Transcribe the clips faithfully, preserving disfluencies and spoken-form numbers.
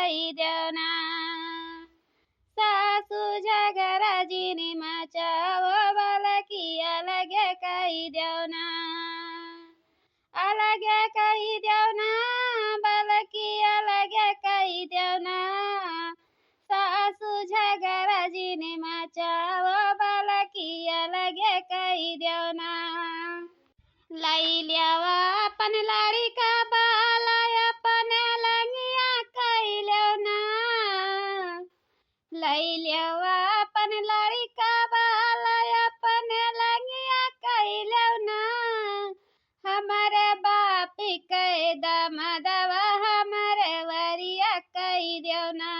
कई देवना। सासु झगरा जिन मचाओ, बलकी अलगे कई देवना। अलगे कई देवना, बलकी अलगे कई देवना। सासु झगरा जिन मचाओ, बलकी अलगे कई देवना। लई लेवा अपन लड़िका बाला, अपन लंगिया कई लेवना। लई लेवा अपन लड़िका बाला, अपन लंगिया कई लेवना। हमरे बाप के दमदवा, हमरे वरिया कई देवना।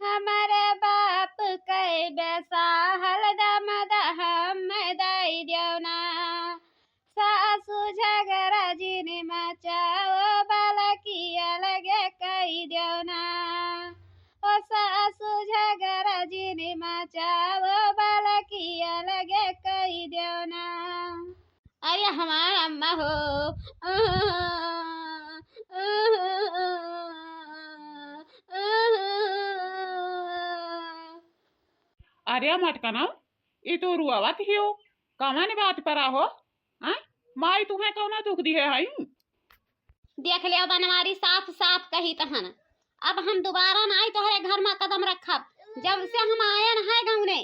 हमरे बाप के बेसाहल दमद हम दई देवना। सासु झगरा जिन मचाओ, बलकी अलगे कई देवना। ओ सासु झगरा जिन मचाओ, बलकी अलगे कई देवना। अरे हमार अम्मा हो। अरे मटकना, ई तू रुआवत हियो, कवन बात पर आहो? हाँ? माई तुहे कौना दुख दिहे हई? देख ले बनवारी, साफ साफ कही तहन, अब हम दोबारा नाई तोहरे घर में कदम रखब। जब से हम आयन है गौने,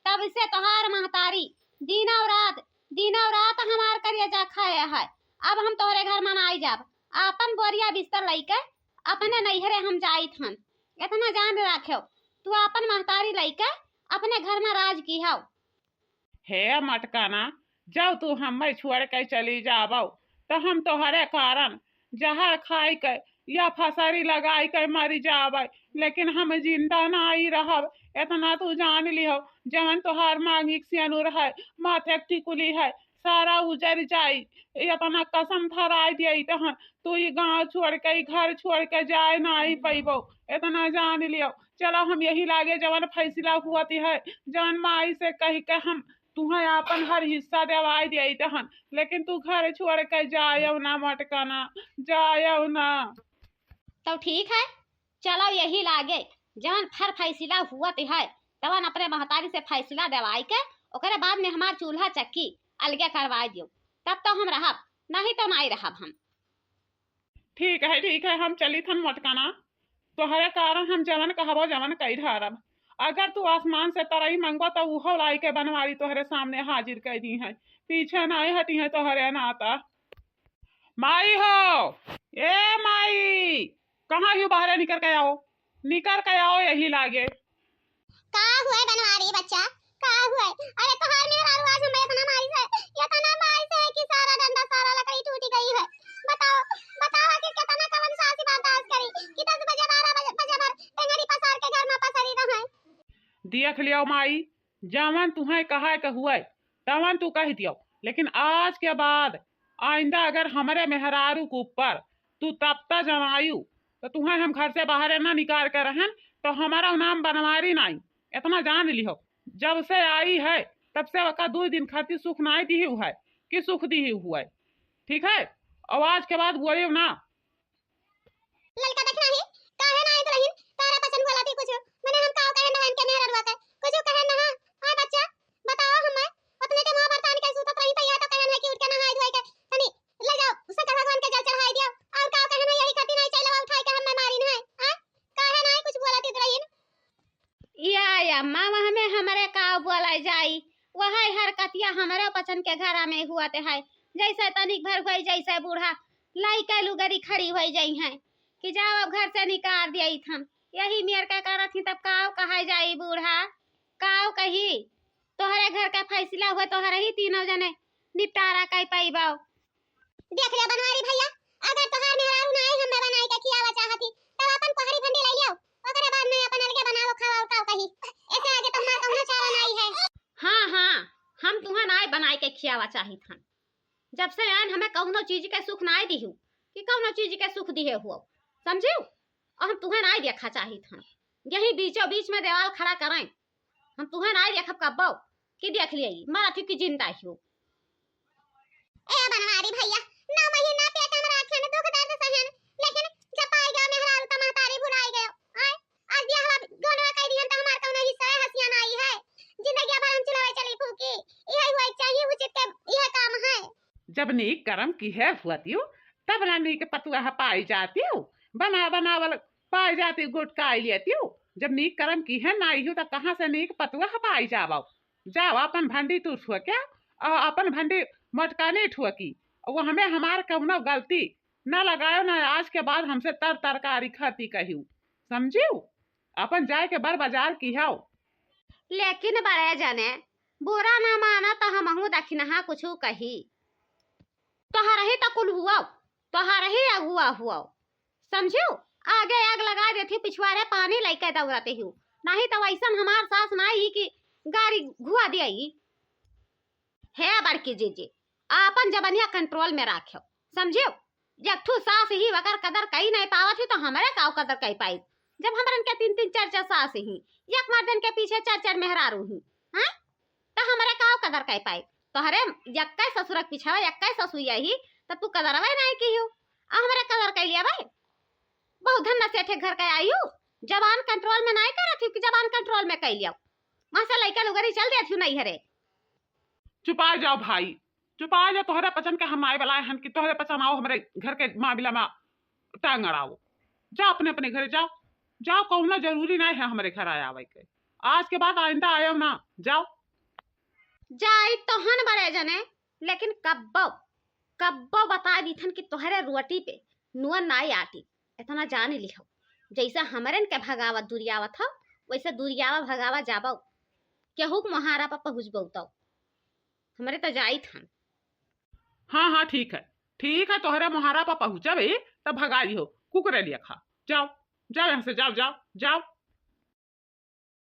तब से तोहार महतारी दिनौ रात, दिनौ रात हमार करेजा खाए है। अब हम तोहरे घर में नाई जाब। आपन बोरिया बिस्तर लइके अपने नैहरे हम जाइत हन। इतना जान राखेव, तू आपन महतारी लइके अपने घर में राज किहव। हे मटकना, जब तू हम्मे छोड़ के चली जाबो, तो हम तोहरे कारण जहर खाई के या फसरी लगाई के मरी जाबे, लेकिन हम जिंदा नाई रहब। इतना तू जान लिहो, जवन तोहार मांगिक सेनुर है, माथे के टिकुली है, सारा उजर जाई। इतना कसम धराई दिया तहन, तू ई गांव छोड़ के, ई घर छोड़ के जाए नाई पैबो। इतना जान लियो। चलो, हम यही लागे जवन फैसला हुआ है, जवन माई से कही के हम तुहें आपन हर हिस्सा देवाई दिया तहन, लेकिन तू घर छोड़ के जायव ना मटकना, जायव ना। तब ठीक है, चलो यही लागे जवन फर फैसला हुआ है, तवन अपने महतारी से फैसला देवाई के ओकरे बाद में हमार चूल्हा चक्की अलगे करवाई दियो, तब तो हम रहब, नहीं तो नाई रहब हम। ठीक है, ठीक है, हम चली थन मटकना। तोहरे कारण हम जवन कहबो जवन कई ढारब। अगर तू आसमान से तरई मंगबो तो उहो लाई के बनवारी तोहरे सामने हाजिर कर दी है, पीछे नाई हटी है तोहरे नाता। माई हो, ए माई, कहाँ हियो? बाहरे निकर के आओ, निकर के आओ यही लागे। का हुए बनवारी बच्चा, का हुए? अरे तोहार मेहरारू आज हमें इतना मारी से, इतना मारी से कि सारा डंडा, सारा लकड़ी टूट गई है। बताओ, बताओ आखिर कितना कवन सास बर्दाश्त करी कि दस बजे, बारह बजे, बजे भर टेंगरी पसार के घर में पसरी रहे। देख लियो माई, जवन तुहें कहे के हुए, तवन तू कह दियो, लेकिन आज के बाद आइंदा अगर हमरे मेहरारू के ऊपर तू तपता जमायू, तो तुहें हम घर से बाहरे ना निकाल के रहन, तो हमारा नाम बनवारी नाई, इतना जान लिहो। जब से आई है, तब से ओका दो दिन खातिर सुख नाई दिही है कि सुख दिही हुए, ठीक है? और आज के बाद बोलियो ना। ललका देखना ही, काहे ना आई दुल्हन, तारा पसंद बोला थी कुछ, मने हम काव कहे ना इनके मेहररुआ के, कुछ कहे ना। हाँ बच्चा, बताओ हमें, उतने के मुँह बर्तन के सूतत रही, तो यह तो कहन है कि उठ के नहाए धोए के, तनी ले जाओ, शंकर भगवान के जल चढ़ाई दियो, और काव कहे ना, यही खातिर नहीं चलो, उठाए के हमें मारी ना है, हाँ? काहे ना कुछ बोला थी दुल्हन? या, या अम्मा, वह में हमरे का बोला जाई, वह हरकतिया हमरे पचन के घरा में हुआ ते है, जैसे तनिक भर हुई, जैसे बूढ़ा लाई के लुगरी खड़ी हुई जाई हैं कि जाओ अब घर से निकाल दिया थन। यही मेर का करत ही तब काव कहा जाई बूढ़ा, काव कही, तोहरे घर का फैसला हुआ, तोहरे ही तीनों जने निपटारा कर पाइबाओ। देख लियो बनवारी भैया, अगर तोहार मेहरारू ना आई हमें बनाई के खियावा चाहती, तब अपन कोहरी भंडी ले लियो, ओकरे बाद में अपन अलगे बनाओ खाओ काव कही। ऐसे आगे तो हमार कौनो चारा नाई है। हाँ, हाँ, हम तुहें नाई बनाई के खियावा चाहित हन। जब से आयन हमें कौनो चीज के सुख नाई दिहू कि कौनो चीज के सुख दिहे हुओ, समझियो? और हम तुहें नाई देखा चाहित हन। यही बीचों बीच में देवाल खड़ा करें। हम तुहें नाई देखब कब्बो कि देख लिया, मरत ही कि जिंदा ही हो। ए बनवारी भैया, नौ महीना पेट में राखेन, दुख दर्द सहन, लेकिन जब पाई गया मेहरारू त महतारी भुलाई गयो। जब नीक करम किहे हुअतिउ, तब ना नीक पतुआ पाई जातिउ। बना बनावल पाई जातिउ, गोटकाई लेतिउ। जब नीक करम किहे नाई हू, त कहाँ से नीक पतुआ पाई जाबउ? जाओ, अपन भंडी तू ठुअके, और अपन भंडी मोटकानी ठुअकी। वो हमें हमार कउनो गलती ना लगायो, ना आज के बाद हमसे तर तरकारी खाती कहियो, समझियो? अपन जाए के बर बाजार किहो। लेकिन बड़े जने, बुरा ना माना तो हमहू दखिनहा कुछ कही। तोहर ही तो कुल हुआ, तोहर ही अगुआ हुआ, समझियो? आगे आग लगा देती, पिछुआरे पानी लइके दौड़ते हो। नहीं तो वैसन हमार सास ना ही कि गाड़ी घुआ दियाई। हे बड़की जीजी, आपन जबनिया कंट्रोल में राख्यो, समझियो? एक ठू सास ही वकर कदर कई नहीं पावत ही, तो हमरे काव कदर कई पाई? जब हमरन के तीन तीन चार चार सास ही, एक मर्दन के पीछे चार चार मेहरारू ही, हैं? तो हमरे काव कदर कई पाई? तोहरे यक्के ससुरक पिछवा यक्के ससुइया ही, तो तू कदरवे नहीं किहू। आ हमरे कदर कई लिया भाई? बहुत धन सेठे घर के आई हूँ, जबान कंट्रोल में नहीं करत हूँ कि जबान कंट्रोल में कई लिया। वहाँ से लइका लुगरी चल देत हूँ नहीं हरे। चुपा जाओ भाई, चुपा जाओ। तोहरे पचन के हम आए वाला हन कि तोहरे पचन आओ हमरे घर के मामला में टांग अड़ाओ। जा अपने अपने घरे जाओ, जाओ, कौनो जरूरी नहीं है हमरे घर आए आवे के। आज के बाद आइंदा आयो ना, जाओ। जाई तो हन बड़े जने, लेकिन कब्बो, कब्बो बता दीथन कि तोहरे रोटी पे नुआ नाई आटी। इतना जान लिहो, जैसे हमरन के भगावत दुरियावत हो, वैसे दुरियावा भगावा जाबो। केहू के मोहारा पर पहुँचबो तो हमरे तो जाई थन। हाँ, हाँ, ठीक है, ठीक है, तोहरे मोहारा पर पहुँचबे तब भगाई हो, कुकुरे लिया खा। जाओ, जाओ यहाँ से, जाओ, जाओ, जाओ।